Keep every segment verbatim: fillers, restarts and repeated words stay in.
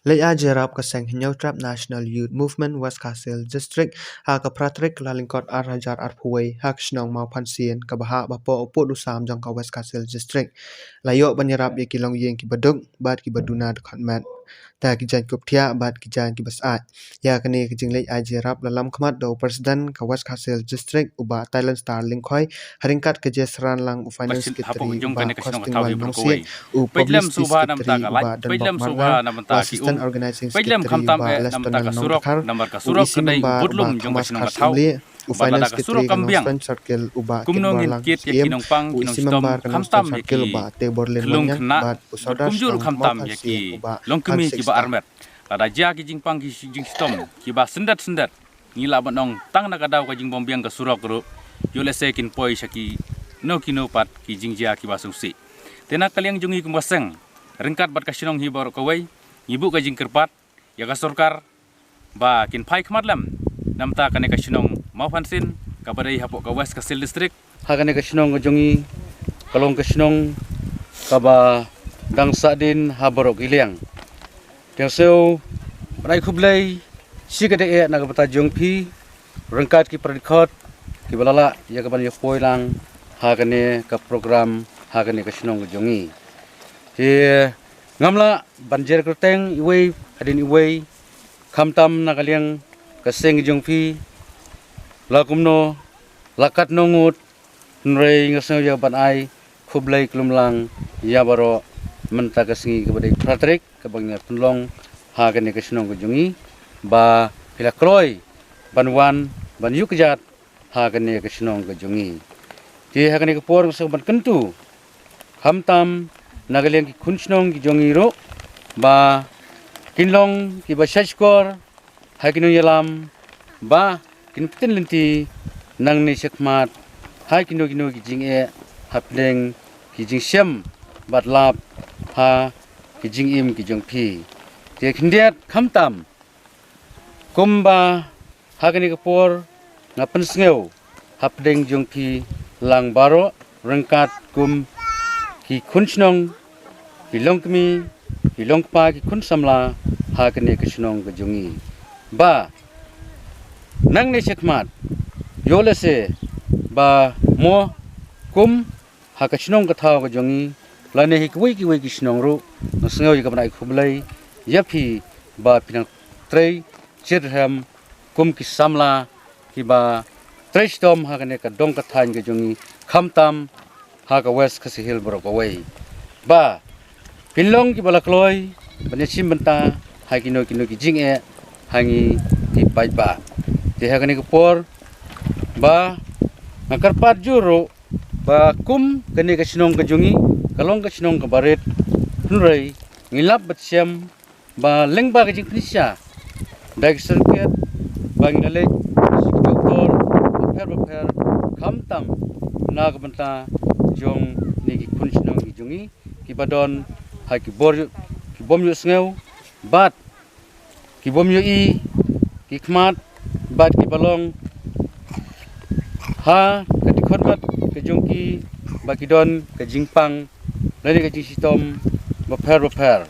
Leit ai jingïarap ka seng Hynñiewtrep National Youth Movement West Khasi Hills District ha ka phra tarik Kyllalyngkot ar hajar arphew wei ha ka shnong Mawphansien kaba hap hapoh u pud u sam jong ka West Khasi Hills District. La ïoh ban ïarap ïa ki longïing kiba duk bad kiba duna dkhot met da ki jaiñkup thiah bad ki jaiñ kiba sah. Ïa kane ka jingleit ai jingïarap la lam khmat da u President ka West Khasi Hills District u Bah Thailand Star Lyngkhoi, ha ryngkat ka jingsynran lang u Finance Secretary u Bah Costinwell Nongsiej, u Publicity Secretary u Bah Donbok Marngar, u Assistant Organizing Secretary u Bah Lestonel Nongkthar, u E C member u Bah Thomas Kharsyiemlieh, u Finance Secretary ka Nongstoiñ Circle u Bah Kitborlang Syiem, u E C member ka Nongstoiñ Circle u Bah Teborlin Wanniang bad u Sordar Shnong Mawphansien u Bah Hansik Star. Lada jia ki jingpang ki jingshitom kiba syndet syndet, ngi lah ban ong tang na ka daw ka jingbymbiang ka surok ruh, ïoh lehse kin poi sha kino kino pat ki jingjia kiba sngewsih. Te na ka liang jong ngi kum ka seng, ryngkat bad ka shnong hi baroh kawei, ngi buh ka jingkyrpad ïa ka sorkar ba kin phai khmat lem namar kane ka shnong Mawphansien kaba dei hapoh ka West Khasi Hills District. Ha kane ka shnong ka jong ngi ka long ka shnong kaba dang sahdien ha baroh ki liang. Te nga sngew ban ai khublei shi kynta eh na ka bynta jong phi ryngkat ki para dkhot kiba la lah ïa ka ban ïa poi lang ha kane ka program ha kane ka shnong ka jong ngi. Te ngam lah ban jer kyrteng iwei hadien iwei, khamtam na ka liang ka seng jong phi la kumno, la katno ngut, hynrei nga sngew ïa ban ai khublei khlem lang ïa baroh mynta ka sngi kaba dei phra tarik kaba ngi la pynlong ha kane ka shnong ka jong ngi ba phi la kloi ban wan ban ïuh kjat ha kane ka shnong ka jong ngi. Te ha kane ka por nga sngew ban kyntu khamtam na ka liang ki khun shnong ki jong ngi ruh ba kin long kiba shah shkor ha ki nongïalam ba kin pyntip lynti nangne shakhmat ha kino kino ki jingeh hapdeng ki jingshem bad lap ha ki jingim ki jong phi. Te khyndiat khamtam kumba ha kane ka por nga pynsngew hapdeng jong phi lang baroh ryngkat kum ki khun shnong, ki longkmie, ki longkpa, ki khun samla ha kane ka shnong ka jong ngi ba nangne shakhmat ïoh lehse ba mo kum ha ka shnong ka thaw ka jong ngi lane hi kiwei kiwei ki shnong ruh, nga sngew ïa ka ban ai khublei ïa phi ba phi nang trei shitrhem kum ki samla kiba trei shitom ha kane ka dong ka thaiñ ka jong ngi khamtam ha ka West Khasi Hills baroh kawei. Ba phin long kiba la kloi ban ïa shim bynta ha kino kino ki jingeh ha ngi ki paidbah. Te ha kane ka por ba nga kyrpad jur ruh ba kum kane ka shnong ka jong ngi ka long ka shnong kaba rit, hynrei ngi lap bad shem ba lyngba ka jingpynshai da ki certificate ba ngi la leit sha ki doktor bapher bapher khamtam na ka bynta jong ne ki khun shnong ki jong ngi kiba don ha ki bor ki bym ïohsngew bad ki bym ïohi ki khmat bad kiba long ha ka dkhot mat ka jong ki ba ki don ka jingpang lane ka jingshitom bapher bapher.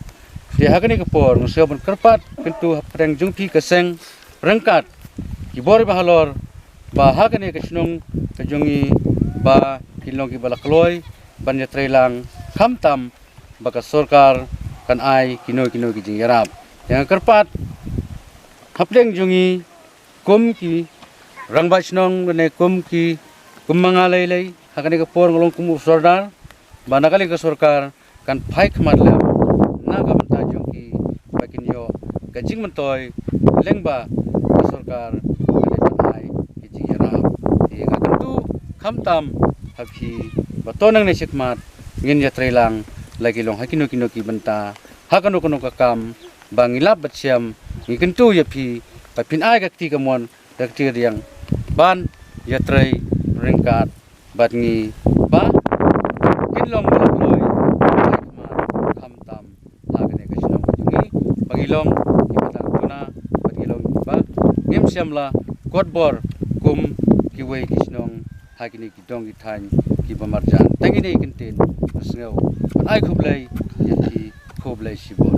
Te ha kane ka por nga sngew ban kyrpad kyntu hapdeng jong phi ka seng ryngkat ki bor ba halor ba ha kane ka shnong ka jong ngi ba kin long kiba la kloi ban ïatrei lang khamtam ba ka sorkar kan ai kino kino ki jingïarap. Te nga kyrpad hapdeng jong ngi kum ki rangbah shnong ne kum ki kum ma nga lei lei ha kane ka por nga long kum u sordar ba na ka liang ka sorkar kan phai khmat lem na ka bynta jong ki ba kin ïoh ka jingmyntoi lyngba ka sorkar ka dei ban ai ki jingïarap. Te nga kyntu khamtam ha phi ba to nangne shakhmat ngin ïatrei lang la ki long ha kino kino ki bynta ha kano kano ka kam ba ngi lap bad shem. Ngi kyntu ïa phi ba phin ai ka kti kamon ka kti riang ban ïatrei ryngkat bad ngi ba kin long ba la kloi khamtam ha kane ka shnong ka jong ngi ba ngi long kiba dang duna bad ngi long ba ngim shym la kot bor kum kiwei ki shnong ha kine ki dong ki thaiñ kiba marjan. Tang kine ki kyntien nga sngew ban ai khublei ïa phi, khublei shibun.